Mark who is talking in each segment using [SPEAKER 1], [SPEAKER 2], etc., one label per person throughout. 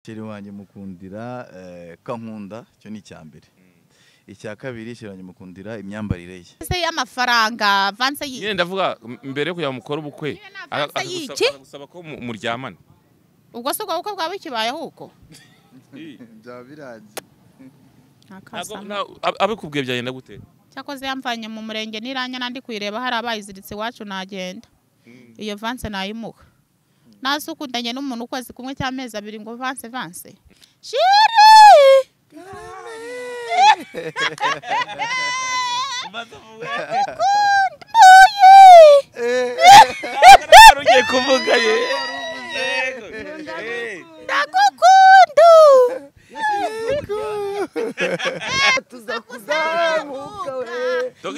[SPEAKER 1] Chéri wanjye mukundira kankunda, icyo ni icya mbere. Icya kabiri, chéri wanjye mukundira imyambarire ye.
[SPEAKER 2] Se y'amafaranga avance yi.
[SPEAKER 3] Nyine ndavuga mbere yo kugira ngo mukore ubukwe,
[SPEAKER 2] Nyine ni avance y'iki?
[SPEAKER 3] akagusaba ko muryamana.
[SPEAKER 2] Ubwo se ubwo bukwe bwaba bukibayeho uko?
[SPEAKER 1] Byaba birangiye.
[SPEAKER 3] Ntabwo abikubwiye byagenda gute?
[SPEAKER 2] Cyakoze yamvanye mu murenge n'iranya nandi kuyireba hari abayiziritse iwacu nagenda. Iyo avance nayimuha. Nase ukundanye n'umuntu ukwezi kumwe cy'amezi abiri ngo avance avance. Shiri! Kumbuye!
[SPEAKER 3] Ugiye kuvuga ye.
[SPEAKER 2] Ndagukunda!
[SPEAKER 4] Tuzakuzamuka we.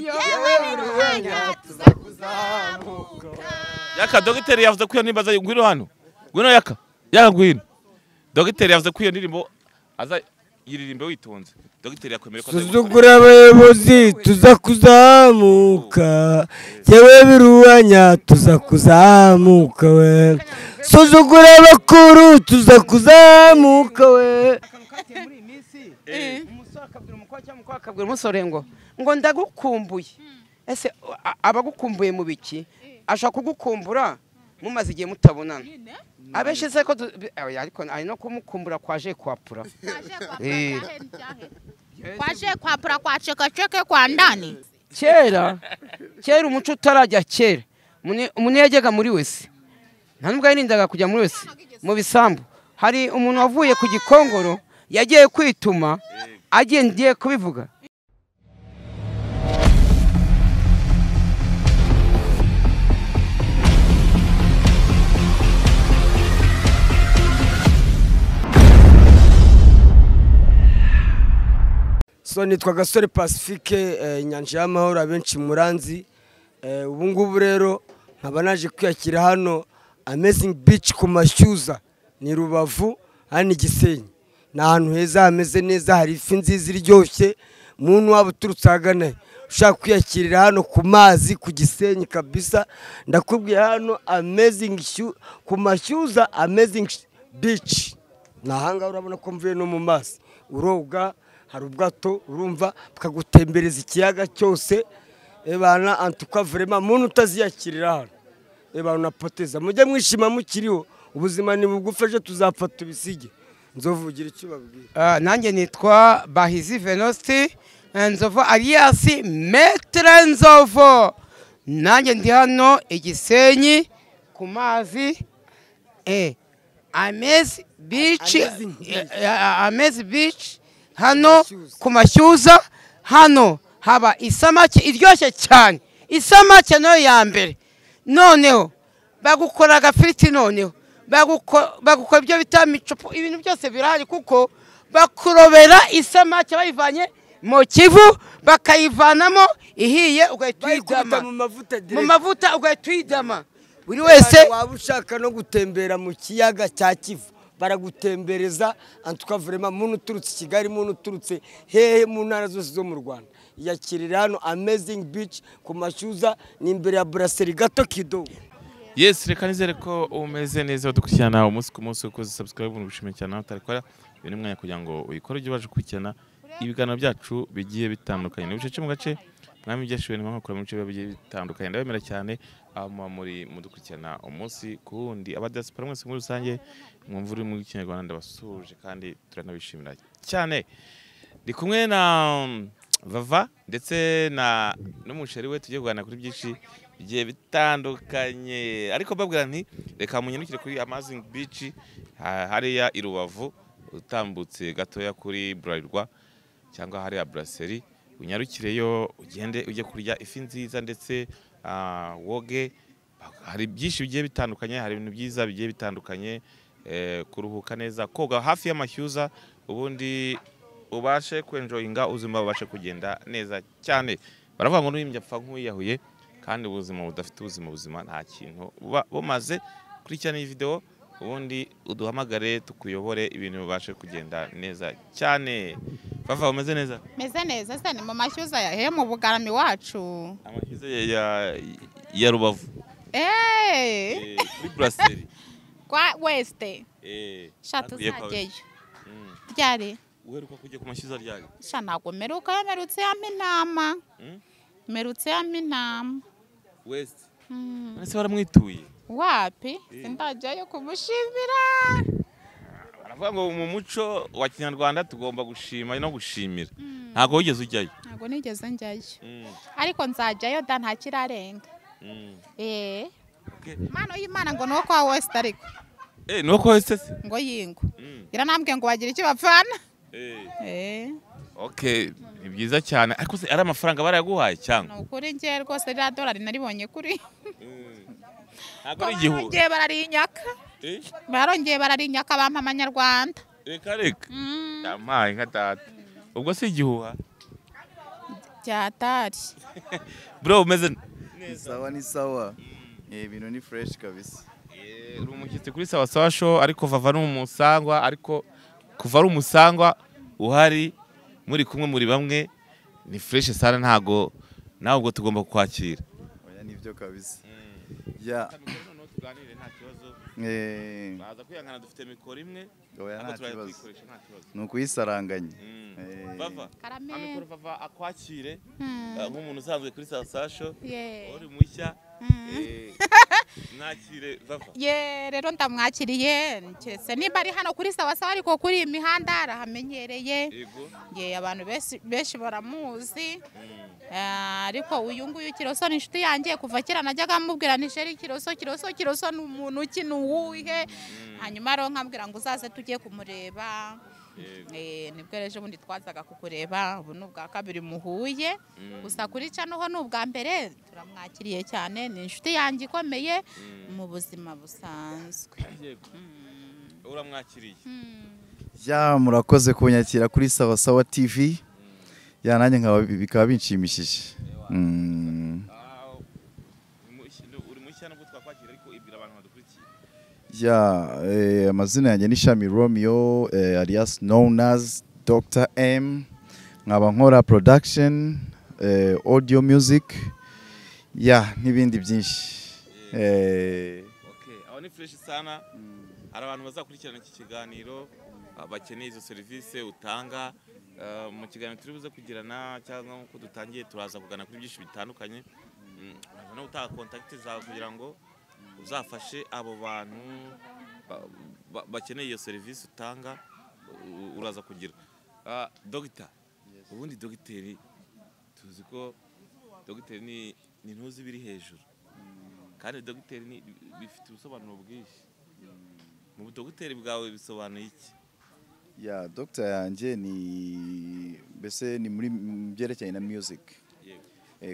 [SPEAKER 2] Yewe biruhanya tuzakuzamuka.
[SPEAKER 3] Yaka dogiteri yavuze ko iyo ndirimbo aza ngwino hano. Ngwino yaka. Yaka ngwino. Dogiteri yavuze ko iyo ndirimbo aza yiririmbe witonze. Dogiteri yakwemeye ko
[SPEAKER 4] Suzugura abayobozi tuzakuzamuka, yewe biruhanya tuzakuzamuka we. Suzugura abakuru tuzakuzamuka we.
[SPEAKER 5] Muri iyi minsi umusore akabwira umukobwa cyangwa umukobwa akabwira umusore ngo ndagukumbuye. Ese abagukumbuye mu biki? Ashaka kugukumbura mumaze igihe mutabonana. Abenshi se ko ariko ari no kumukumbura kwaje kwapura.
[SPEAKER 2] Kwaje kwapura kwa chekecheke kwa ndani.
[SPEAKER 5] Kera kera umuco utarajya kera, umuntu yajyaga muri wese, nta nubwo yarindaga kujya muri wese mu bisambu. Hari umuntu wavuye ku Gikongoro yagiye kwituma agiye kubivuga.
[SPEAKER 4] So nitwa Gasore Pacifique, inyanja y'amahoro abenshi muranzi. Ubu ngubu rero nkaba naje kwiyakira hano Amazing Beach ku Mashyuza, ni Rubavu hano Gisenyi. Ni ahantu heza hameze neza, hari ifi nziza iryoshye. Muntu waba uturutse ahagana ushaka kwiyakirira hano ku mazi ku Gisenyi kabisa, ndakubwiye hano Amazing ku Mashyuza Amazing Beach. Ni ahangaha urabona ko mvuye no mu mazi, uroga hari ubwato urumva bukagutembereza ikiyaga cyose. Ebana antuka vraiment muntu utaziyakirira hano ebana unapoteza. Mujye mwishima mukiriho, ubuzima ni bugufi, ejo tuzapfa tubisige. Nzovugira icyo babwira.
[SPEAKER 5] Nanjye nitwa Bahizi Venosti Nzovu alias Maître Nzovu. Nanjye ndi hano Igisenyi ku mazi, Amazing Beach, Amazing Beach hano ku Mashyuza. Hano haba isamake iryoshye cyane, isamake nayo ya mbere. Noneho bagukora agafiriti, noneho bagukora ibyo bita micupu, ibintu byose birahari kuko bakurobera isamake bayivanye mu Kivu, bakayivanamo ihiye ugahita uyidama mu mavuta, ugahita uyidama. Buri wese
[SPEAKER 4] waba ushaka no gutembera mu kiyaga cya Kivu baragutembereza. Antuka vraiment muntu uturutse Kigali, muntu uturutse hehe mu ntara zose zo mu Rwanda, yakirira hano Amazing Beach ku Mashyuza, ni imbere ya Brasserie gato kidogo.
[SPEAKER 3] Yes, reka nizere ko umeze neza udukurikirana umunsi ku munsi, ukoze subscribe n'ubushimye cyane aho utarikora. Uyu ni umwanya kugira ngo uyikore ujye ubasha gukurikirana ibiganiro byacu bigiye bitandukanye. Ni bucece mu gace mwami byashiwe ni mpamvu mu bice bigiye bitandukanye. Ndabemera cyane aho muba muri mudukurikirana umunsi ku wundi. Aba diaspora mwese muri rusange mwumva uri mu Kinyarwanda ndabasuje kandi turanabishimira cyane. Ndi kumwe na Vava ndetse na n'umusheri we, tugiye kuganira kuri byinshi bigiye bitandukanye. Ariko mbabwira nti reka munyarukire kuri Amazing Beach hariya i Rubavu, utambutse gatoya kuri Bralirwa cyangwa hariya Brasserie, unyarukireyo ugende ujye kurya ifi nziza ndetse woge. Hari byinshi bigiye bitandukanye, hari ibintu byiza bigiye bitandukanye, kuruhuka neza, koga hafi y'amashyuza, ubundi ubashe kwenjoyinga ubuzima bubashe kugenda neza cyane. Baravuga ngo n'uyimbye apfa nk'uwiyahuye, kandi ubuzima budafite ubuzima buzima nta kintu buba bumaze. Kurikirana iyi video ubundi uduhamagare tukuyobore ibintu bibashe kugenda neza cyane. Vava umeze neza?
[SPEAKER 2] Meze neza. Se ni mu Mashyuza ya he mu Bugarama iwacu?
[SPEAKER 3] Amashyuza ya Rubavu. Kuri Brasserie.
[SPEAKER 2] Kwa West. Sha tuzajyayo. Ryari?
[SPEAKER 3] Uheruka kujya ku Mashyuza ryari?
[SPEAKER 2] Sha ntabwo meruka, merutse yampa intama. Merutse yampa intama.
[SPEAKER 3] West. None se waramwituye?
[SPEAKER 2] Wapi? Sindajyayo kumushimira.
[SPEAKER 3] Baravuga ngo mu muco wa Kinyarwanda tugomba gushima no gushimira. Ntabwo wigeze ujyayo?
[SPEAKER 2] Ntabwo nigeze njyayo. Ariko nzajyayo da nta kirarenga. Mano y'Imana ngo nuko kwa West ariko.
[SPEAKER 3] Nuko West se?
[SPEAKER 2] Ngo yingo. Yaranambwiye ngo bagira icyo bapfana.
[SPEAKER 3] Okay, ni byiza cyane. Ariko se ari amafaranga barayaguhaye cyangwa?
[SPEAKER 2] Ni ukuri ngiye rwose rya dolari naribonye kuri.
[SPEAKER 3] Ntabwo ari igihuha.
[SPEAKER 2] Barongeye bararinyaka. Barongeye bararinyaka bampa amanyarwanda.
[SPEAKER 3] Reka reka. Yampaye nka data. Ubwo si igihuha?
[SPEAKER 2] Byatari.
[SPEAKER 3] Bro umeze
[SPEAKER 1] neza. Sawa ni sawa. Ibintu ni fresh kabisa.
[SPEAKER 3] Uri umushyitsi kuri Sawa Sawa Show, ariko Vava ni umusangwa, ariko kuva ari umusangwa uhari muri kumwe muri bamwe ni fresh sana, ntago nawe ubwo tugomba kukwakira.
[SPEAKER 1] Oya nivyo kabisa. Ya.
[SPEAKER 3] Tuganire nta kibazo. Baza kwihangana dufite mikoro imwe.
[SPEAKER 1] Oya nta kibazo. Ni ukuyisaranganya.
[SPEAKER 3] Vava. Amikoro Vava akwakire nk'umuntu usanzwe kuri Sawa Sawa Show. Uri mushya. Mwakire Vava.
[SPEAKER 2] Ye rero ndamwakiriye keretse nimba ari hano kuri Sawa Sawa, ariko kuri imihanda arahamenyereye. Ye abantu benshi baramuzi. Ariko uyu nguyu Kiroso ni inshuti yanjye kuva kera, najyaga mubwira ni sheri Kiroso Kiroso Kiroso ni umuntu ki ni uwuhe, hanyuma rero nkambwira ngo uzaze tujye kumureba. Nibwo rero bundi twazaga kukureba, ubu ni ubwa kabiri muhuye, gusa kuri cano ho ni ubwa mbere. Turamwakiriye cyane, ni inshuti yanjye ikomeye mu buzima busanzwe.
[SPEAKER 3] Uramwakiriye.
[SPEAKER 1] Ya murakoze kunyakira kuri Sawa Sawa TV. Ya nanjye nkaba bikaba binshimishije.
[SPEAKER 3] Uri mushya nubwo twakwakira, ariko ibwira abantu badukurikiye.
[SPEAKER 1] Ya amazina yanjye ni Shami Romeo, alias known as Dr. M. Nkaba nkora production, audio music, ya n'ibindi byinshi.
[SPEAKER 3] Okay, aho ni fresh sana. Hari abantu bazakurikirana iki kiganiro bakeneye izo service utanga. Mu kiganiro turi buze kugirana cyangwa nkuko dutangiye turaza kugana kuri byinshi bitandukanye. Uraza no gutanga contact zawe kugira ngo uzafashe abo bantu bakeneye iyo service utanga, uraza kugira. Dogita, ubundi dogiteri tuzi ko dogiteri ni ntuzi biri hejuru, kandi dogiteri ni bifite ubusobanuro bwinshi. Mu dogiteri bwawe bisobanuye iki?
[SPEAKER 1] Ya doctor yanjye ni mbese ni muri byerekeranye na music.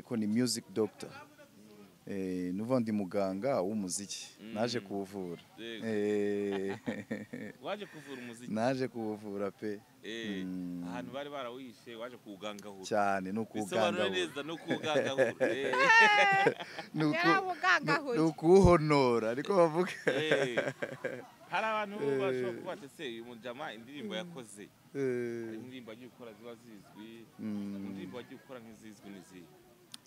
[SPEAKER 1] Ko ni music doctor. Nuva ndi muganga w'umuziki, naje kuwuvura.
[SPEAKER 3] Waje kuvura umuziki?
[SPEAKER 1] Naje kuwuvura pe.
[SPEAKER 3] Ahantu bari barawishe waje kuwugangahura.
[SPEAKER 1] Cyane no kuwugangahura.
[SPEAKER 3] Neza no kuwugangahura.
[SPEAKER 1] No kuwuhonora ariko bavuga.
[SPEAKER 3] Hari abantu bashobora kuba bati se uyu mujama indirimbo yakoze, hari indirimbo agiye gukora ziba zizwi, indirimbo agiye gukora nk'izizwi n'izihe?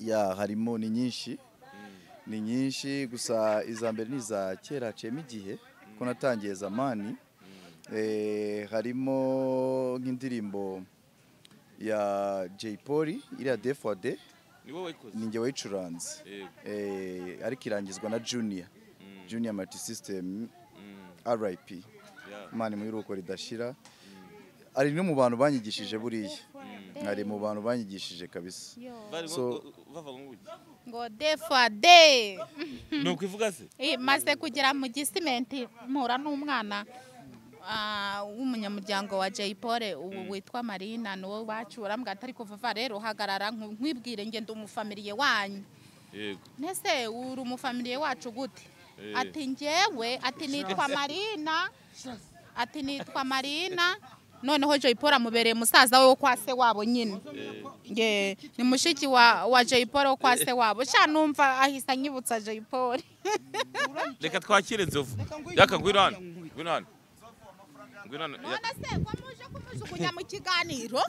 [SPEAKER 1] Ya harimo ni nyinshi. Ni nyinshi gusa iza mbere ni za kera haciyemo igihe ko natangiye zamani. Harimo nk'indirimbo ya Jay Polly iriya D4D, ni njye wayicuranze, ariko irangizwa na Junior, Junior Multi System, RIP, Imana imuhe iruhuko ridashira. Ari no mu bantu banyigishije buriya, ari mu bantu banyigishije kabisa. So
[SPEAKER 2] ngo D4D
[SPEAKER 3] nuko ivuga se
[SPEAKER 2] maze kugera mu gisimenti mpura n'umwana w'umunyamuryango wa Jay Polly ubu witwa Marina, niwo bacura mbwa atari kuva rero hagarara nkwibwire nge ndi umufamiliye wanyu.
[SPEAKER 3] Yego.
[SPEAKER 2] Nese uri umufamiliye wacu gute? Ati njyewe, ati nitwa Marina, ati nitwa Marina. Noneho Jay Polly amubereye musaza we wo kwa se wabo nyine. Nge ni mushiki wa Jay Polly wo kwa se wabo. Sha numva ahisa nyibutsa Jay Polly.
[SPEAKER 3] Reka twakire Nzovu. Yaka ngwino hano. Ngwino hano. Ngwino hano.
[SPEAKER 2] None se ko muje kumujugunya mu kiganiro?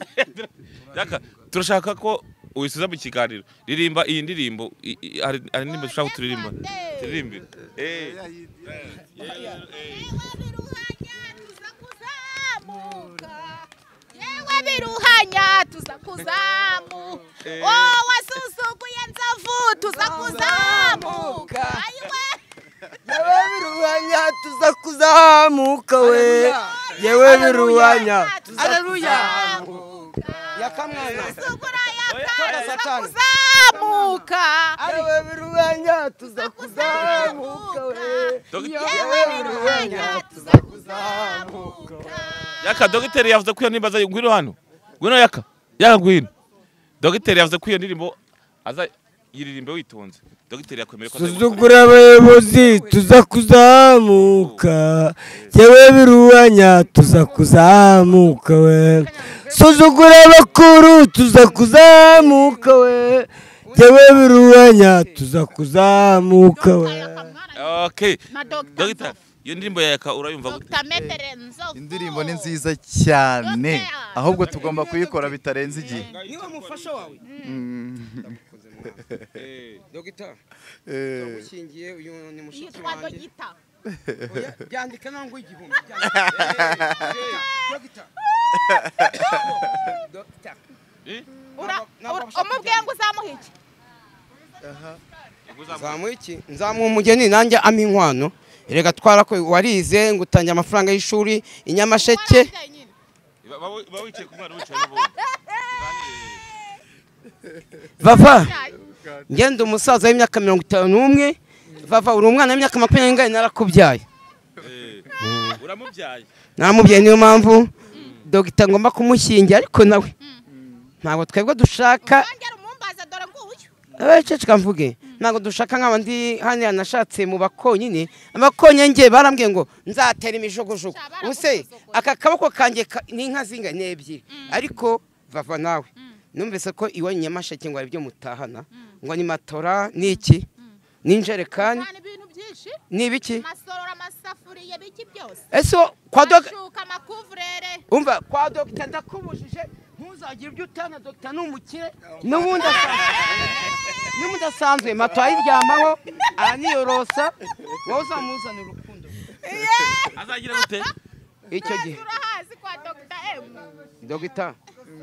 [SPEAKER 3] Yaka turashaka ko Wisuza mu kiganiro. Ririmba iyi ndirimbo, hari indirimbo dushaka kuturirimba. Turirimbire.
[SPEAKER 2] Yewe biruhanya tuza kuzamuka. Oh wasusuguye nzovu tuza kuzamuka. Ayiwe.
[SPEAKER 4] Yewe biruhanya tuza kuzamuka we. Yewe biruhanya tuza kuzamuka. Yakamwana.
[SPEAKER 2] Tuza kuzamuka.
[SPEAKER 4] Yewe biruhanya tuza kuzamuka we.
[SPEAKER 2] Yewe biruhanya tuza kuzamuka.
[SPEAKER 3] Yaka dogiteri yavuze ko iyo nimba azaye ngwino hano. Ngwino yaka. Yaka ngwino. Dogiteri yavuze ko iyo ndirimbo aza yiririmbe witonze. Dogiteri yakwemere ko
[SPEAKER 4] suzugura abayobozi tuza kuzamuka. Yewe biruhanya tuza kuzamuka we. Suzugura abakuru tuza kuzamuka we. Yewe biruhanya tuza kuzamuka we.
[SPEAKER 3] Okay. Dogiteri iyo ndirimbo yaka urayumva gute?
[SPEAKER 1] Indirimbo ni nziza cyane ahubwo tugomba kuyikora bitarenze igihe.
[SPEAKER 5] Niwe mufasha wawe. Dogita. Tugushingiye uyu ni mushiki wanjye. Byandika nango igihumbi. Dogita. Dogita.
[SPEAKER 2] Umubwiye ngo uzamuha iki?
[SPEAKER 5] Nzamuha iki? Nzamuha umugeni nanjye ampa inkwano. Erega twara ko warize ngutangira amafaranga y'ishuri inyamasheke. Vava ngenda umusaza w'imyaka 51. Vava uri umwana w'imyaka 20 narakubyaye.
[SPEAKER 3] Uramubyaye?
[SPEAKER 5] Namubyaye niyo mpamvu dogita ngomba kumushyingira ariko nawe ntabwo twebwe dushaka. Ceceka mvuge ntabwo dushaka nk'abandi hano yanashatse mu bakonyine abakonyenge barambwiye ngo nzatera imijugujugu ubuse aka kaboko kanjye n'inka zinga ni ebyiri ariko vava nawe numvise ko iwanyu Nyamasheke ngo hari ibyo mutahana ngo ni matora n'iki n'injerekani ni ibiki ese kwa umva kwa dogita ndakubujije ntuzagira ibyo utana dogita ni umukire n'ubundi asanzwe mato ayiryamaho araniyorosa wowe uzamuzanira urukundo
[SPEAKER 3] azagira gute
[SPEAKER 5] icyo gihe dogita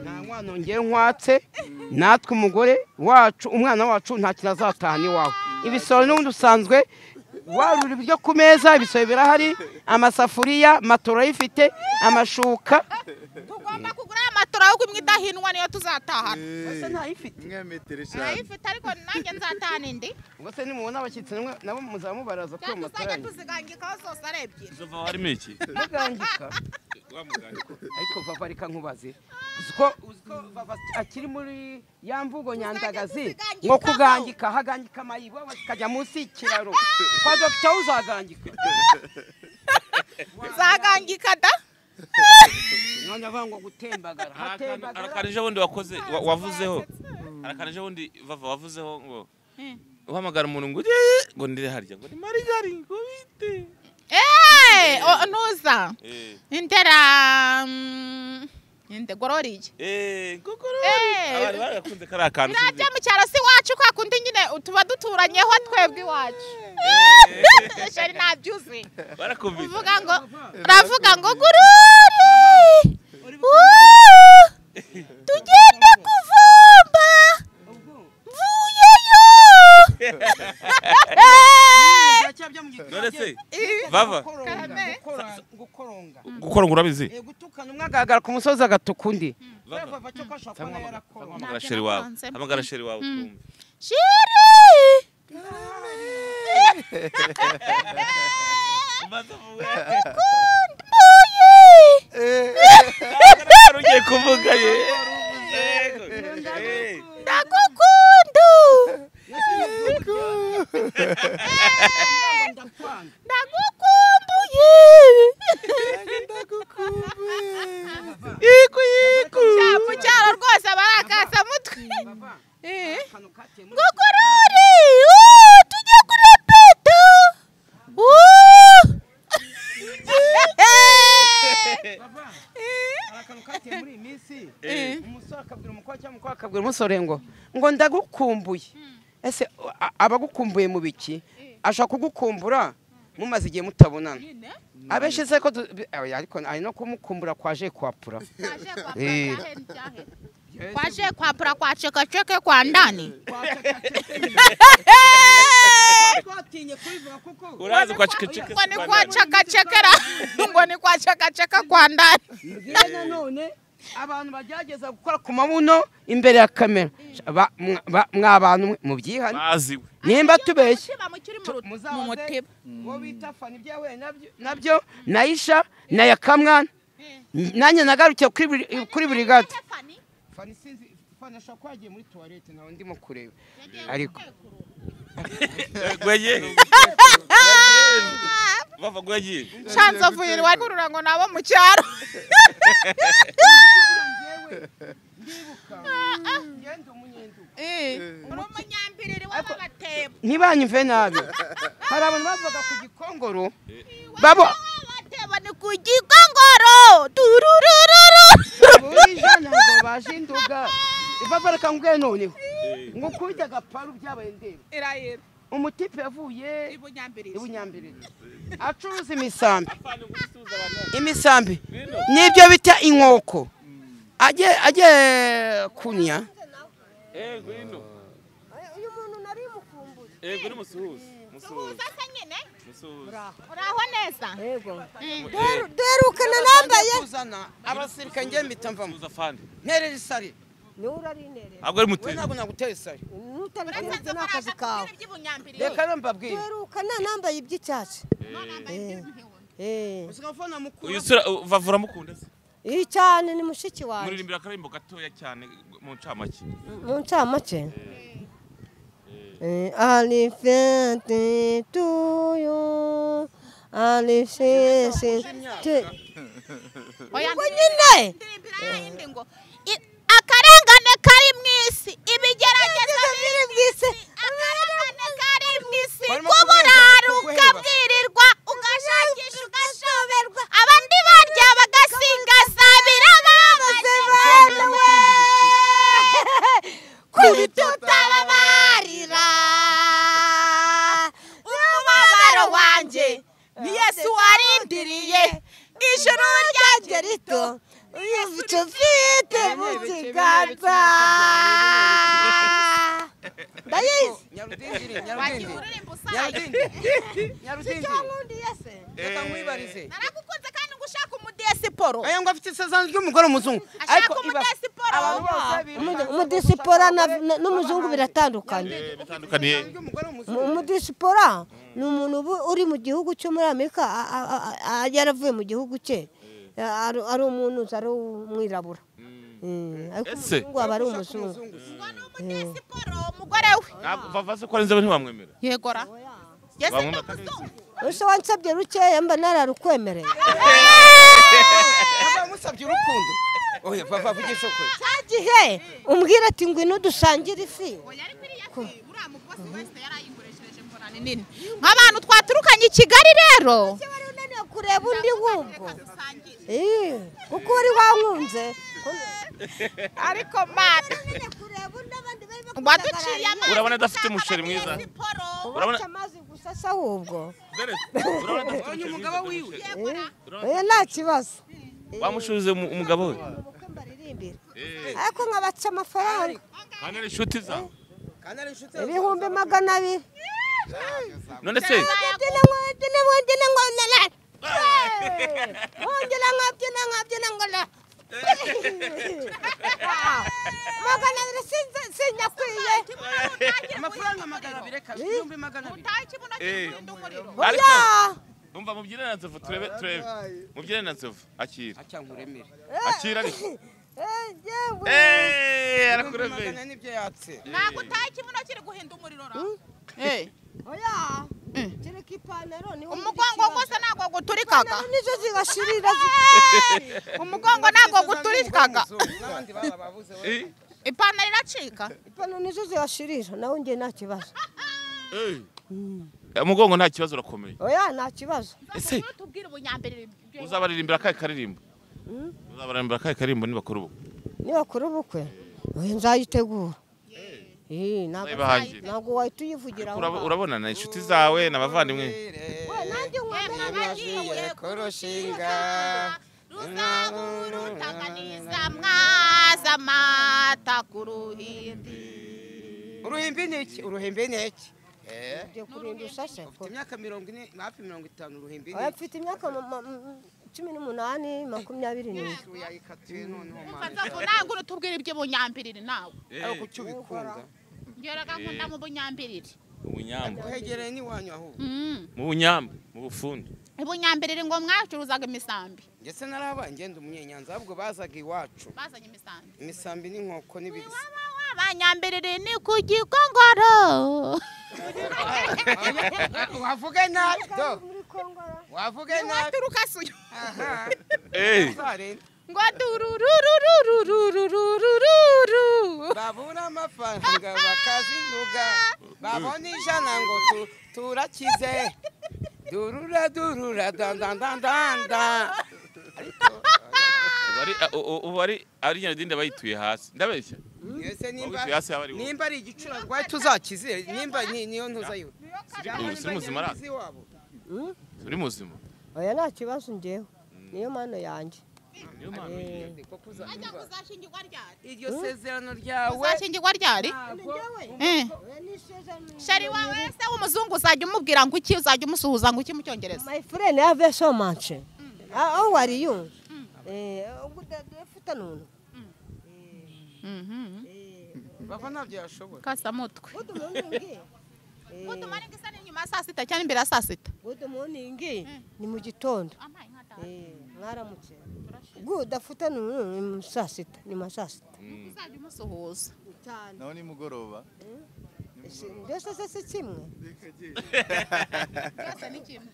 [SPEAKER 5] nta mwana ngiye nkwatse natwe umugore wacu umwana wacu nta kintu azatahana iwawe ibisoro n'ubundi usanzwe warura ibiryo ku meza ibisoro birahari amasafuriya matora ayifite amashuka
[SPEAKER 2] tugomba kugura amatora ahubwo imwe idahinwa niyo tuzatahana.
[SPEAKER 5] Ubuse ntayifite
[SPEAKER 2] ntayifite ariko nanjye nzatahana indi.
[SPEAKER 5] Ubuse nimubona abashyitsi nabo muzamubaraza ko matora
[SPEAKER 2] tuzajya tuzigangikaho zose ari ebyiri.
[SPEAKER 3] Zova harimo iki?
[SPEAKER 5] Mugangika. Ariko vava reka nkubaze uziko vava akiri muri ya mvugo nyandagazi ngo kugangika hagangika amayibo bakajya munsi y'ikiraro kwa dogita uzagangika
[SPEAKER 2] uzagangika da
[SPEAKER 5] none avuga ngo gutembagara hatembagara.
[SPEAKER 3] Arakanije bundi wakoze wavuzeho arakanije bundi vava wavuzeho ngo uhamagara umuntu ngo ngo ndire harya ngo ni marigari ngo bite
[SPEAKER 2] nuza indera inde gororiye
[SPEAKER 3] gororiye abantu barakunze kari akantu
[SPEAKER 2] birajya mu cyaro si wacu kwa kundi nyine tuba duturanyeho twebwe iwacu shari nabyuzi uvuga ngo uravuga ngo gururi tugende kuvumba mvuyeyo.
[SPEAKER 3] None se vava gukoronga urabizi
[SPEAKER 5] gutukana umwe agaragara ku musozi agatuka undi.
[SPEAKER 3] Hamagara sheri wawe hamagara sheri wawe twumve.
[SPEAKER 2] Sheri
[SPEAKER 3] ugiye kuvuga ye
[SPEAKER 2] ndagukunda ndagukumbuye
[SPEAKER 3] yiku yiku
[SPEAKER 2] mu cyaro rwose barakasa mutwe ngugururi tujye kurepeta
[SPEAKER 5] Akantu kateye muri iyi minsi umusore akabwira umukobwa cyangwa umukobwa akabwira umusore ngo ndagukumbuye. Ese abagukumbuye mu biki? Ashaka kugukumbura mumaze igihe mutabonana. Abenshi se ko ariko ari no kumukumbura kwaje kwapura.
[SPEAKER 2] Kwaje kwapura kwa chekacheke kwa ndani.
[SPEAKER 5] Twatinye kubivuga kuko
[SPEAKER 3] urazi kwa chekacheke.
[SPEAKER 2] Ngo ni kwa chekachekera. Ngo ni kwa chekacheka kwa ndani.
[SPEAKER 5] None abantu bagerageza gukora ku mabuno imbere ya kamera mwa bantu mubyihane
[SPEAKER 3] baziwe
[SPEAKER 5] nimba tubeshye
[SPEAKER 2] mu mutima
[SPEAKER 5] uwo bita Fani ibyo yahuye nabyo Naisha na Yakamwana nanjye nagarukiye kuri buri gato. Fani sinzi Fani ashobora kuba yagiye muri toilette nawe ndimo kureba ariko
[SPEAKER 3] gweye bava gweye
[SPEAKER 2] Shanza vuyiri wakurura ngo nabo mu cyaro.
[SPEAKER 5] Ndibuka ngende umunyendu
[SPEAKER 2] uri umunyambiriri w'abatebo
[SPEAKER 5] ntibanyumve nabi. Hari abantu bavuga ku Gikongoro babo
[SPEAKER 2] abatebo ni ku Gikongoro tururururu
[SPEAKER 5] burije ntabwo baje induga ivava reka nguye noneho ngo kubita agaparu byabaye ndeba
[SPEAKER 2] irayira
[SPEAKER 5] umutipe yavuye
[SPEAKER 2] ibunyambiriri
[SPEAKER 5] acuruza imisambi nibyo bita inkoko aje kunya.
[SPEAKER 3] Ngwino
[SPEAKER 6] uyu muntu nari mukumbuye.
[SPEAKER 3] Ngwino musuhuze musuhuze
[SPEAKER 2] nyine
[SPEAKER 3] musuhuze.
[SPEAKER 2] Uraho neza.
[SPEAKER 6] Yego duherukana nambaye
[SPEAKER 5] kuzana abasirikare ngiye mpita mvamo
[SPEAKER 3] musuhuza afande
[SPEAKER 5] nterera isari
[SPEAKER 6] niwe urarinterera
[SPEAKER 3] ahubwo ari
[SPEAKER 5] we
[SPEAKER 3] mutera
[SPEAKER 5] ntabwo nagutera isari
[SPEAKER 6] nutaratinze n'akazi kawe.
[SPEAKER 5] Reka nambabwire
[SPEAKER 6] duherukana nambaye iby'icyatsi.
[SPEAKER 3] Uyu sura vavura mukunda se
[SPEAKER 6] Iyi cyane ni mushiki wanjye.
[SPEAKER 3] Muririmbira akarimbo gatoya cyane mu ncamake.
[SPEAKER 6] Mu ncamake. Alifete tuyo alifese te.
[SPEAKER 2] Oya
[SPEAKER 6] Ubwo nyine
[SPEAKER 2] ndirimbira yindi ngo akarengane kari mu isi ibigerageza
[SPEAKER 6] biri mu isi
[SPEAKER 2] akarengane kari mu isi kuburara ukabwirirwa ugashakisha ugashoberwa abandi barya bagasingaza birababaje
[SPEAKER 6] kuri tutababarira
[SPEAKER 2] umubabaro wanjye ni Yesu warindiriye ijuru ryanjye
[SPEAKER 6] rito icyo mfite mu kiganza ndayizi.
[SPEAKER 5] Nyarudindiri Nyarudindiri
[SPEAKER 6] Icyo se
[SPEAKER 5] reka nkwibarize.
[SPEAKER 2] Naragukunze kandi ngo ushaka umudiyasiporo.
[SPEAKER 5] Aya ngo afite isezerano ry'umugore w'umuzungu
[SPEAKER 2] ashaka umudiyasiporo.
[SPEAKER 6] Umudiyasipora n'umuzungu biratandukanye.
[SPEAKER 3] Bitandukaniye.
[SPEAKER 6] Umudiyasipora ni umuntu uri mu gihugu cyo muri Amerika yaravuye mu gihugu cye ari umuntu ari umwirabura. Ariko umuzungu aba ari umuzungu.
[SPEAKER 2] Ngo ni umudiyasiporo umugore we.
[SPEAKER 3] Vava se ko ari inzobe ntiwamwemera.
[SPEAKER 2] Yegora. Yese ni umuzungu.
[SPEAKER 6] Ese wansabye rukeya mba nararukwemereye.
[SPEAKER 5] Musabye urukundo. Oya vava vugisha ukuri.
[SPEAKER 6] Cya gihe umbwira ati ngwino dusangire ifi.
[SPEAKER 2] Oya ariko iriya fi uriya mukozi wese yarayinkoreshereje mbona ni nini. Nk'abantu twaturukanye i Kigali rero.
[SPEAKER 6] Wari unaniwe kureba undi nk'ubwo. Kuko wari wankunze.
[SPEAKER 2] Ariko mana. Waduciye amazi.
[SPEAKER 3] Urabona adafite umusheri mwiza.
[SPEAKER 6] Urabona amazi gusa se ahubwo.
[SPEAKER 3] Urabona adafite
[SPEAKER 5] umugabo wiwe.
[SPEAKER 6] Oya nta kibazo.
[SPEAKER 3] Wamushuze umugabo we.
[SPEAKER 6] Ariko nkabaca amafaranga.
[SPEAKER 3] Kandi ari inshuti zawe.
[SPEAKER 6] 200,000.
[SPEAKER 3] None se
[SPEAKER 6] 200 sinyakwiye.
[SPEAKER 5] Amafaranga 200 reka 200,000.
[SPEAKER 2] Utaye ikibuno cy'umurinda umuriro.
[SPEAKER 3] Ariko umva mubyine na Nzovu turebe. Mubyine na Nzovu akira.
[SPEAKER 5] Acyankuremere.
[SPEAKER 3] Akira ariko. Arakuremeye.
[SPEAKER 5] Nibyo yatse.
[SPEAKER 2] Ntabwo utaye ikibuno kiri guhinda umuriro ra.
[SPEAKER 6] Oya. Kereka ipantaro ni
[SPEAKER 2] umugongo gusa ntabwo guturikaga.
[SPEAKER 6] Nizo zigashirira.
[SPEAKER 2] Umugongo ntabwo guturikaga. Ipantaro iracika.
[SPEAKER 6] Ipantaro nizo zigashirira nawe ngiye nta kibazo.
[SPEAKER 3] Umugongo nta kibazo urakomeye.
[SPEAKER 6] Oya nta kibazo.
[SPEAKER 3] Ese
[SPEAKER 2] tubwire ubunyambere
[SPEAKER 3] uzabaririmbira akahe karirimbo? Uzabaririmbira akahe karirimbo nibakora ubukwe?
[SPEAKER 6] Nibakora ubukwe oya nzayitegura. Ntabwo wahita uyivugiraho.
[SPEAKER 3] Urabona na inshuti zawe n'abavandimwe.
[SPEAKER 6] Nanjye
[SPEAKER 5] nkwambaye kurushinga
[SPEAKER 2] ruzabura mwaza amata ku ruhimbi.
[SPEAKER 5] Uruhimbi ni iki? Uruhimbi ni iki?
[SPEAKER 6] Ugiye kurinda ushashe.
[SPEAKER 5] Ufite imyaka 40 hafi 50 uruhimbi ni
[SPEAKER 6] iki? Mfite imyaka 18 22.
[SPEAKER 2] Ntabwo urutubwira iby'ubunyambiriri nawe.
[SPEAKER 5] Ariko kuki ubikunda?
[SPEAKER 2] Ngeraga nkunda mu bunyambiriri.
[SPEAKER 3] Ubunyamba.
[SPEAKER 5] Uhegereye n'iwanyu ahubwo.
[SPEAKER 3] Mu bunyamba, mu bufundi.
[SPEAKER 2] Ubunyambiriri ngo mwacuruzaga imisambi.
[SPEAKER 5] Ndetse narabaye ngenda umunyenyanza ahubwo bazaga iwacu.
[SPEAKER 2] Bazanye imisambi.
[SPEAKER 5] Imisambi n'inkoko n'ibisi.
[SPEAKER 2] Abanyambiriri ni ku Gikongoro.
[SPEAKER 5] Wavuge nabi do. Wavuge nabi.
[SPEAKER 2] Waturuka suyo.
[SPEAKER 5] Aha.
[SPEAKER 2] Ngo durururururururururu.
[SPEAKER 5] Babura amafaranga bakazinuga. Babona ijana ngo turakize. Durura durura dan dan dan dan dan.
[SPEAKER 3] Ubu ari Nyarudindi bayituye hasi. Ndabeshya.
[SPEAKER 5] Ese nimba ari igicura rwaye tuzakize nimba niyo ntuza yo.
[SPEAKER 3] Uri muzima ra? Uri muzima?
[SPEAKER 6] Oya nta kibazo ngewe. Niyo mano yanjye.
[SPEAKER 3] Niyo mano yanjye.
[SPEAKER 2] Uzashingirwa ryari?
[SPEAKER 5] Iryo sezerano ryawe.
[SPEAKER 2] Uzashingirwa ryari? Shari wawe se w'umuzungu uzajya umubwira ngo iki, uzajya umusuhuza ngo iki mu Cyongereza?
[SPEAKER 6] My friend have so much. How are you? Good afternoon.
[SPEAKER 5] Bava ntabyo yashobora.
[SPEAKER 2] Kasamutwe.
[SPEAKER 6] Good morning.
[SPEAKER 2] Good morning isa ni nyuma ya saa sita cyangwa imbere ya saa sita?
[SPEAKER 6] Good morning ni mu gitondo. Mwaramutse. Good afternoon ni saa sita, nyuma saa sita.
[SPEAKER 2] Uzajya umusuhuza.
[SPEAKER 1] Naho ni mugoroba.
[SPEAKER 6] Mbese se si kimwe?
[SPEAKER 2] Byose ni kimwe.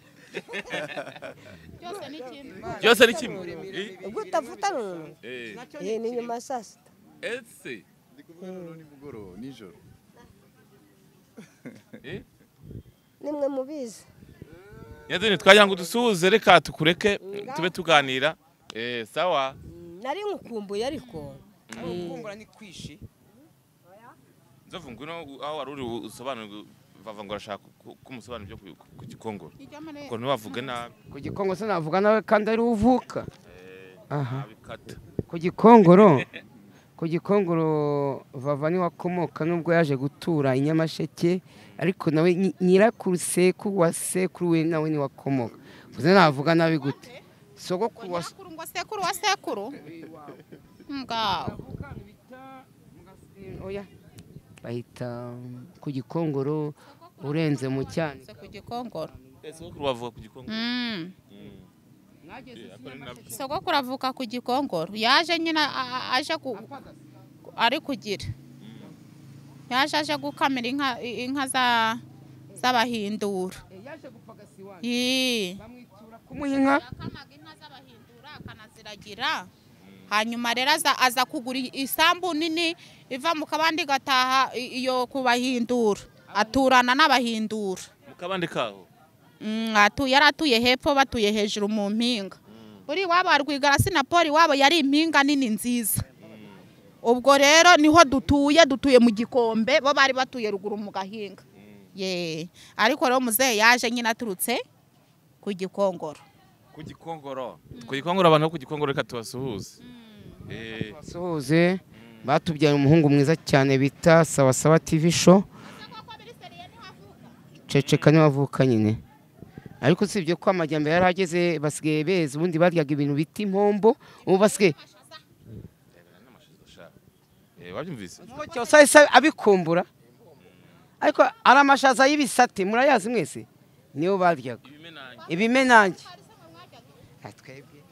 [SPEAKER 2] Byose ni kimwe.
[SPEAKER 3] Byose ni kimwe.
[SPEAKER 6] Good afternoon. Ni nyuma ya saa sita.
[SPEAKER 3] Ese
[SPEAKER 1] ndi kuvuga noneho ni mugoroba nijoro.
[SPEAKER 6] Nimwe mubizi.
[SPEAKER 3] Nyadini twagira ngo dusuhuze reka tukureke tube tuganira. Sawa.
[SPEAKER 6] Nari nkukumbuye ariko.
[SPEAKER 5] Kukumbura ni kwishi.
[SPEAKER 3] Nzovu ngwino aho wari uri usobanura vava ngo arashaka kumusobanura ibyo ku Gikongoro. Ko ntiwavuge nabi.
[SPEAKER 5] Ku Gikongoro se navuga nawe kandi ari uvuka.
[SPEAKER 3] Aha. Bikata.
[SPEAKER 5] Ku Gikongoro. Ku Gikongoro vava ni wakomoka nubwo yaje gutura i Nyamasheke ariko nawe nyirakuru sekuru wa sekuru we nawe ni wakomoka. Uze navuga nabi gute? Sogokuru wa
[SPEAKER 2] ngo sekuru wa sekuru. Ngaho.
[SPEAKER 5] Oya. Bahita ku Gikongoro urenze mu cyane.
[SPEAKER 2] Ku Gikongoro.
[SPEAKER 3] Sogokuru wavuka ku Gikongoro.
[SPEAKER 2] Sogokuru avuka ku Gikongoro. Yaje nyina aje ku ari kugira. Yaje aje gukamira inka za z'abahindura.
[SPEAKER 5] Yaje gupagasi wanyu. Bamwitura kumuha inka.
[SPEAKER 2] Yakamaga inka z'abahindura akanaziragira. Hanyuma rero aza kugura isambu nini iva mu kabandi gataha iyo kubahindura. Aturana n'abahindura.
[SPEAKER 3] Mu kabandi kaho.
[SPEAKER 2] Yari atuye hepfo batuye hejuru mu mpinga. Buri wabo Rwigara na Paul wabo yari impinga nini nziza. Ubwo rero niho dutuye mu Gikombe bo bari batuye ruguru mu gahinga. Ye ariko rero muzehe yaje nyine aturutse ku Gikongoro.
[SPEAKER 3] Ku Gikongoro. Ku Gikongoro abantu ku Gikongoro reka tubasuhuze.
[SPEAKER 5] Tubasuhuze batubyaye umuhungu mwiza cyane bita Sawa Sawa TV show. Ceceka ni wavuka nyine. Ariko sibyo ko amajyambere yarageze basigaye beza ubundi baryaga ibintu bita impombo ubu basigaye
[SPEAKER 3] wabyumvise
[SPEAKER 5] cyose abikumbura ariko ari amashaza y'ibisate murayazi mwese niyo baryaga ibimenange twebwe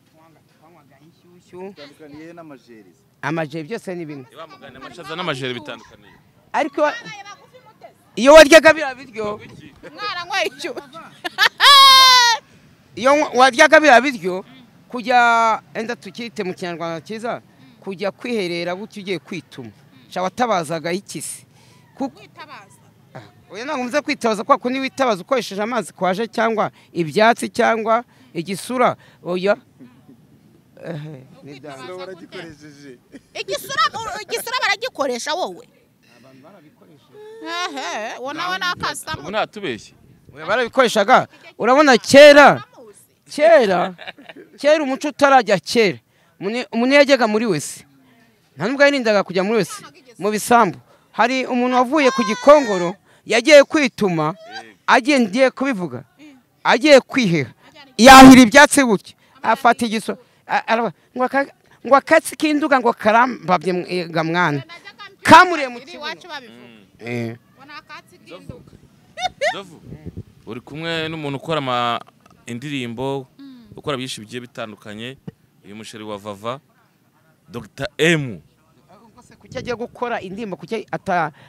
[SPEAKER 5] twanywaga inshyushyu
[SPEAKER 1] bitandukaniye n'amajeri
[SPEAKER 5] amajeri byose ni bimwe
[SPEAKER 3] amashaza n'amajeri bitandukaniye
[SPEAKER 5] ariko iyo waryaga biriya biryo
[SPEAKER 2] mwaranyweye icyo
[SPEAKER 5] iyo waryaga biriya biryo kujya enda tukite mu Kinyarwanda cyiza kujya kwiherera gutyo ugiye kwituma watabazaga ikisi kuko oya ntabwo muze kwitabaza kwa kundi witabaza ukoresheje amazi kwaje cyangwa ibyatsi cyangwa igisura oya
[SPEAKER 1] Baragikoresheje
[SPEAKER 2] igisura baragikoresha wowe. Ehe, wonawe nakasamo.
[SPEAKER 3] Ubu ntatubeshye.
[SPEAKER 5] Barabikoreshaga. Urabona kera kera kera umuco utarajya kera umuntu yajyaga muri wese nta nubwo yarindaga kujya muri wese mu bisambu. Hari umuntu wavuye ku Gikongoro yagiye kwituma agiye kubivuga agiye kwiheha yahira ibyatsi gutya afata igiso ngo akatsi k'induga ngo karambabye ga mwana kamuriye mu kibuno.
[SPEAKER 3] Uri kumwe n'umuntu ukora indirimbo ukora byinshi bigiye bitandukanye, uyu musheri wa Vava Dr M.
[SPEAKER 5] Kuki agiye gukora indirimbo, kuki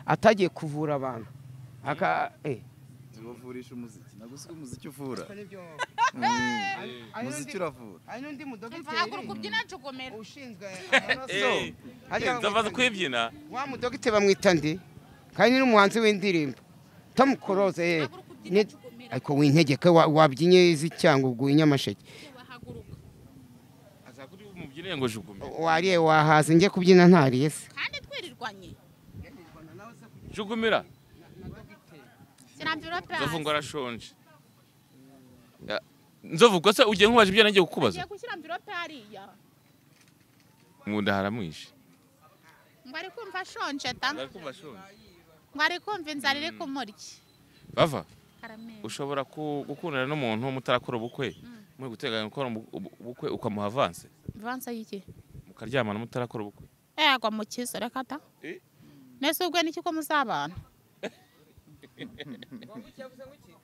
[SPEAKER 5] atagiye kuvura abantu?
[SPEAKER 1] Tubavurisha umuziki, nagusiga umuziki uvura. Umuziki uravura.
[SPEAKER 5] Hari n'undi mudogiteri ushinzwe
[SPEAKER 3] amaraso. Ndavaza kwibyina.
[SPEAKER 5] Wa mudogiteri bamwita ndi? Kandi ni umuhanzi w'indirimbo. Tom Close ariko wintegeke wabyinye izi cyangwa ubwo inyamasheke.
[SPEAKER 3] Azakuri umubyine ngo jugume.
[SPEAKER 5] Wariye wahaze nge kubyina ntariye se.
[SPEAKER 2] Kandi twirirwanye.
[SPEAKER 3] Jugumira. Nzovu ngo arashonje. Nzovu ko se ugiye nkubaje ibyo nagiye kukubaza?
[SPEAKER 2] Ngiye gushyira mvirope hariya.
[SPEAKER 3] Ngunda haramwishe.
[SPEAKER 2] Ngo ari kumva ashonje ta.
[SPEAKER 3] Ari kumva ashonje.
[SPEAKER 2] Ngo ari kumva inzara iri kumurya.
[SPEAKER 3] Bava. Ushobora gukundana n'umuntu mutarakora ubukwe, muri guteganya gukora ubukwe ukamuha avance.
[SPEAKER 2] Avance y'iki?
[SPEAKER 3] Mukaryamana mutarakora ubukwe.
[SPEAKER 2] Agwa mu kizo reka ta. Nese ubwe niki ko muzabana?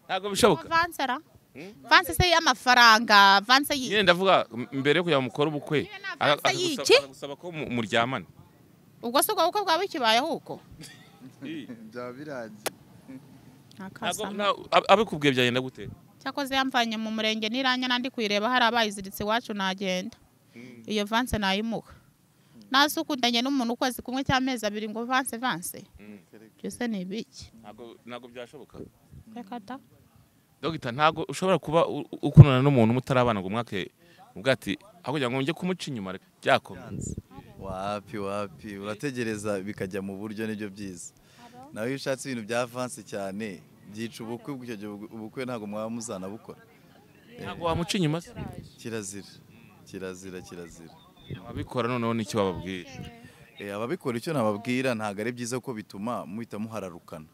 [SPEAKER 3] Ntabwo bishoboka.
[SPEAKER 2] Avance ra? Avance se y'amafaranga, avance y'iki?
[SPEAKER 3] Nyine ndavuga mbere yo kujya mukora ubukwe, akagusaba ko muryamana.
[SPEAKER 2] Ubwo se ubwo bukwe bwaba bukibayeho uko?
[SPEAKER 1] Byaba birangiye.
[SPEAKER 3] Abikubwiye byagenda gute?
[SPEAKER 2] Cyakoze yamvanye mu murenge n'iranya nandi kuyireba hari abayiziritse iwacu nagenda. Iyo vance nayimuha. Nase ukundanye n'umuntu ukwezi kumwe cy'amezi abiri ngo vance vance. Byose ni ibiki?
[SPEAKER 3] Ntabwo byashoboka.
[SPEAKER 2] Reka ta.
[SPEAKER 3] Dogita ntabwo ushobora kuba ukundana n'umuntu mutarabana ngo mwake ubwo ati aho kugira ngo njye kumuca inyuma byakomeye.
[SPEAKER 1] Wapi wapi urategereza bikajya mu buryo nibyo byiza. Nawe iyo ushatse ibintu bya avance cyane byica ubukwe, ubwo icyo gihe ubukwe ntabwo mwaba muzanabukora.
[SPEAKER 3] Ntabwo wamuca inyuma se?
[SPEAKER 1] Kirazira kirazira kirazira.
[SPEAKER 3] Ababikora noneho nicyo bababwira?
[SPEAKER 1] Ababikora icyo nababwira ntabwo ari byiza kuko bituma muhita muhararukana.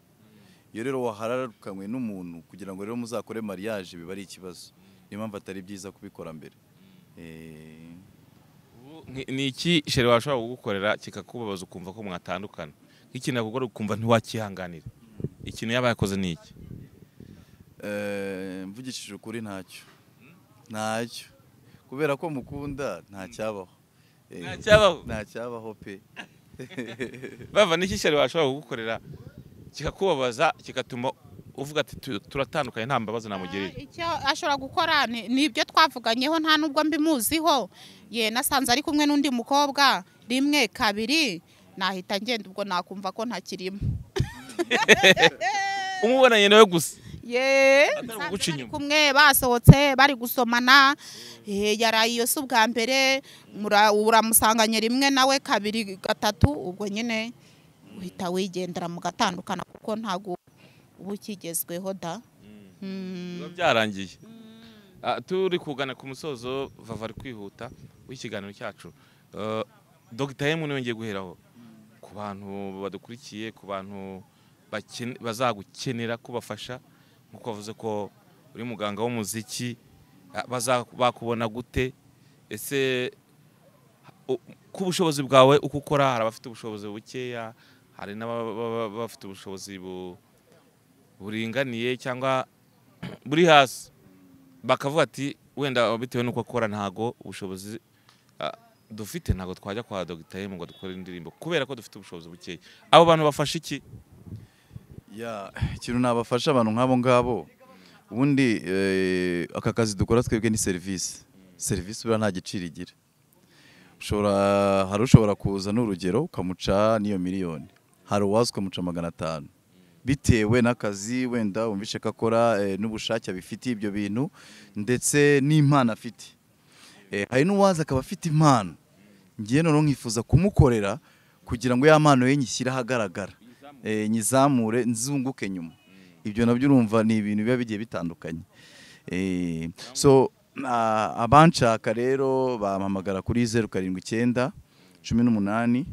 [SPEAKER 1] Iyo rero wahararukanywe n'umuntu kugira ngo rero muzakore mariage biba ari ikibazo. Niyo mpamvu atari byiza kubikora mbere.
[SPEAKER 3] Ni iki shere washobora kugukorera kikakubabaza ukumva ko mwatandukana? Ikintu yakugora ukumva ntiwakihanganira. Ikintu yaba yakoze ni iki?
[SPEAKER 1] Mvugishije ukuri ntacyo. Ntacyo. Kubera ko mukunda ntacyabaho.
[SPEAKER 3] Ntacyabaho.
[SPEAKER 1] Ntacyabaho pe.
[SPEAKER 3] Bava niki shere washobora kugukorera kikakubabaza kikatuma uvuga ati turatandukanye nta mbabazi namugirira?
[SPEAKER 2] Icyo ashobora gukora ni ibyo twavuganyeho nta nubwo mbimuziho. Ye nasanze ari kumwe n'undi mukobwa rimwe kabiri nahita ngenda ubwo nakumva ko ntakirimo.
[SPEAKER 3] Umubonanye nawe gusa.
[SPEAKER 2] Ye kumwe basohotse bari gusomana, yaraye iyo si ubwa mbere, uramusanganye rimwe nawe kabiri gatatu, ubwo nyine uhita wigendera mugatandukana kuko ntago uba ukigezweho da.
[SPEAKER 3] Biba byarangiye. Turi kugana ku musozo, Vava ari kwihuta w'ikiganiro cyacu. Dr M niwe ngiye guheraho ku bantu badukurikiye, ku bantu bazagukenera kubafasha nkuko bavuze ko uri muganga w'umuziki, bakubona gute? Ese ku bushobozi bwawe uko ukora, hari abafite ubushobozi bukeya, hari n'abafite ubushobozi buringaniye cyangwa buri hasi, bakavuga ati wenda bitewe n'uko akora ntago ubushobozi dufite, ntago twajya kwa Dr M ngo dukore indirimbo kubera ko dufite ubushobozi bukeya. Abo bantu bafasha iki?
[SPEAKER 1] Ya, ikintu nabafasha abantu nk'abo ngabo, ubundi aka kazi dukora twebwe ni service. Service buriya nta giciro igira. Hari ushobora kuza n'urugero ukamuca n'iyo miliyoni, hari uwaza ukamuca 500 bitewe n'akazi wenda wumvishe ko akora n'ubushake abifitiye ibyo bintu ndetse n'impano afite. Hari n'uwaza akaba afite impano, ngiye noneho nkifuza kumukorera kugira ngo ya mpano ye nyishyire ahagaragara, nyizamure nzunguke nyuma. Ibyo nabyo urumva ni ibintu biba bigiye bitandukanye. So abanshaka rero bampamagara kuri 079 18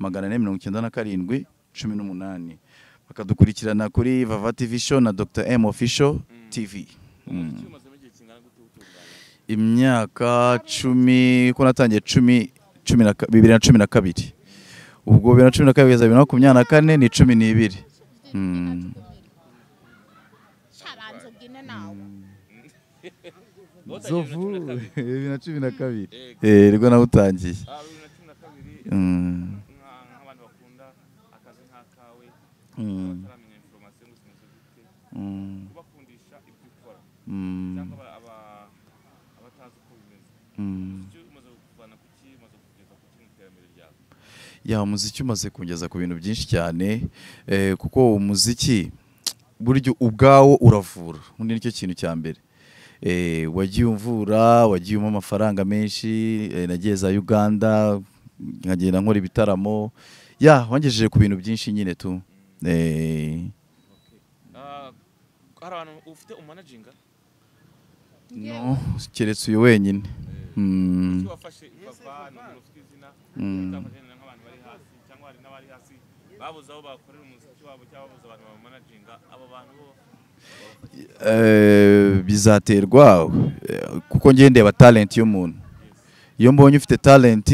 [SPEAKER 1] 497 18, bakadukurikirana kuri Vava TV Show na Dr M Official TV. Imyaka 10 ko natangiye 2012, ubwo 2012 kugeza 2024 ni 12. Zovu 2012 nibwo nawutangiye.
[SPEAKER 3] Nk'abantu bakunda akazi nk'akawe bataramenya information ngo simeze gute, kubakundisha ibyo ukora cyangwa abatazi uko bimeze. Umuziki umaze kuvana kuki, umaze kugeza kuki mu iterambere ryawe?
[SPEAKER 1] Ya, umuziki umaze kungeza ku bintu byinshi cyane, kuko umuziki buryo ubwawo uravura, undi nicyo kintu cya mbere. Wagiye umvura, wagiye umpa amafaranga menshi, nagiye za Uganda nkagenda nkora ibitaramo, ya wangejeje ku bintu byinshi nyine tu.
[SPEAKER 3] Hari abantu ufite umanaginga?
[SPEAKER 1] No, keretse uyu wenyine.
[SPEAKER 3] Wafashe Vava n'umuntu ufite izina, utafashe nk'abantu bari hasi cyangwa hari n'abari hasi babuze aho bakorera umuziki wabo cyangwa babuze abantu bamanaginga, abo bantu bo
[SPEAKER 1] bizaterwa kuko ngiye ndeba talent y'umuntu. Iyo mbonye ufite talent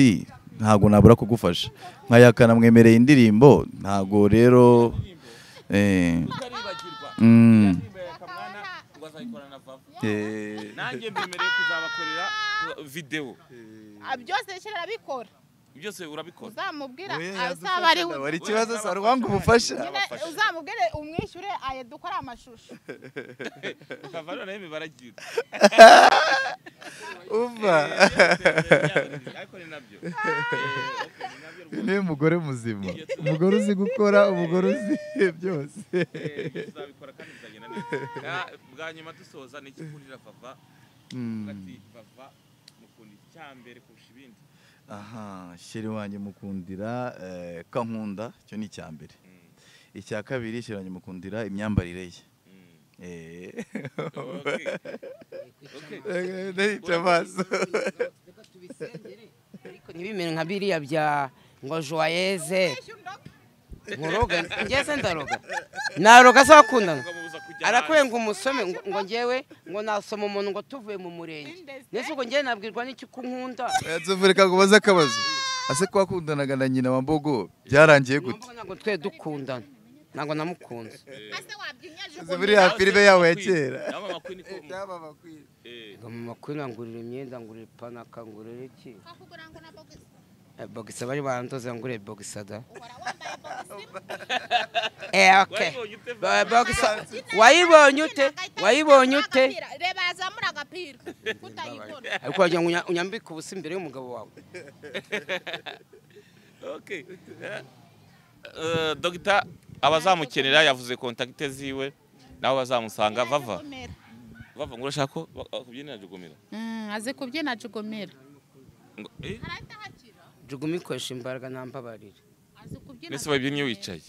[SPEAKER 1] ntago nabura kugufasha. Nkayakana mwemereye indirimbo, ntago rero
[SPEAKER 3] nanjye mbemereye kuzabakorera video.
[SPEAKER 2] Byose shira arabikora.
[SPEAKER 3] Byose urabikora.
[SPEAKER 2] Uzamubwira azaba ari
[SPEAKER 1] wari ikibazo se rwanga ubufasha.
[SPEAKER 2] Uzamubwire umwishyure aye dukora amashusho.
[SPEAKER 3] Vava none baragira.
[SPEAKER 1] Umva.
[SPEAKER 3] Ariko ni nabyo.
[SPEAKER 1] Ni umugore muzima. Umugore uzi gukora, umugore uzi byose.
[SPEAKER 3] Uzabikora kandi bizagenda neza. Bwa nyuma dusoza ni ikikundira Vava. Ati Vava mukunda icyambere kurusha ibindi.
[SPEAKER 1] Aha, sheri wanjye mukundira kankunda, cyo ni icyambere. Icya kabiri sheri wanjye mukundira imyambarire ye.
[SPEAKER 5] Ariko ntibimere nka biriya bya ngo Joyeze nkuroga, ngeze ndaroga naroga se bakundana arakwenga umusome ngo ngewe ngo nasoma umuntu ngo tuvuye mu murenge, nese ubwo ngewe nabwirwa n'iki ko nkunda.
[SPEAKER 1] Nzovureka ngo baze akabazo ase ko wakundanaga na nyina wa Mbogo byarangiye gute?
[SPEAKER 5] Ntabwo twe dukundana, ntabwo namukunze.
[SPEAKER 1] Buriya filime yawe ya kera.
[SPEAKER 5] Mama Queen angurira imyenda, angurira ipanaka, angurira iki? Bogisa bari barandoze ngure bogisa da. Okay. Bogisa wayibonye ute? Wayibonye ute?
[SPEAKER 2] Reba yazamura agapira kutayibona.
[SPEAKER 5] Ariko wagira ngo unyambike ubusa imbere y'umugabo wawe.
[SPEAKER 3] Okay. Dr abazamukenera yavuze contacte ziwe naho bazamusanga. Vava. Vava ngo urashaka ko kubyina jugumira?
[SPEAKER 2] Aze kubyina jugumira.
[SPEAKER 5] Jugumi ikoresha imbaraga nambabarira.
[SPEAKER 3] Nese babyinnye wicaye.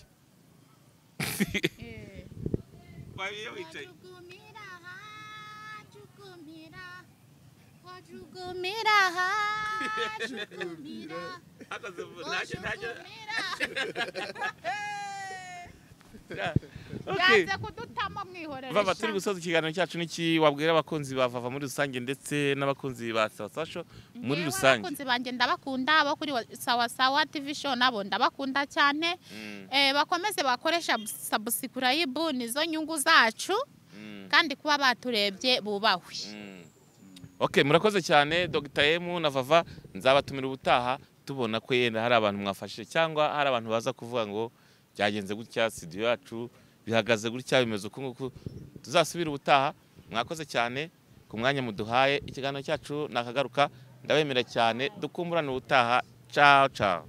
[SPEAKER 3] Babyinnye wicaye.
[SPEAKER 2] Jugumira, jugumira.
[SPEAKER 3] Okay. Vava turi gusoza ikiganiro cyacu, niki wabwira abakunzi ba Vava muri rusange ndetse n'abakunzi ba Sawa Sawa Show muri rusange?
[SPEAKER 2] Abakunzi banjye ndabakunda, abo kuri Sawa Sawa TV Show nabo ndabakunda cyane. Bakomeze bakoresha subscribe, nizo nyungu zacu, kandi kuba baturebye bubahwe.
[SPEAKER 3] Okay, murakoze cyane Dr M na Vava, nzabatumira ubutaha tubona ko yenda hari abantu mwafashije cyangwa hari abantu baza kuvuga ngo byagenze gutya, studio yacu bihagaze gutya, bimeze uku nguku. Tuzasubira ubutaha. Mwakoze cyane ku mwanya muduhaye, ikiganiro cyacu nakagaruka. Ndabemera cyane, dukumburane ubutaha. Ciao ciao.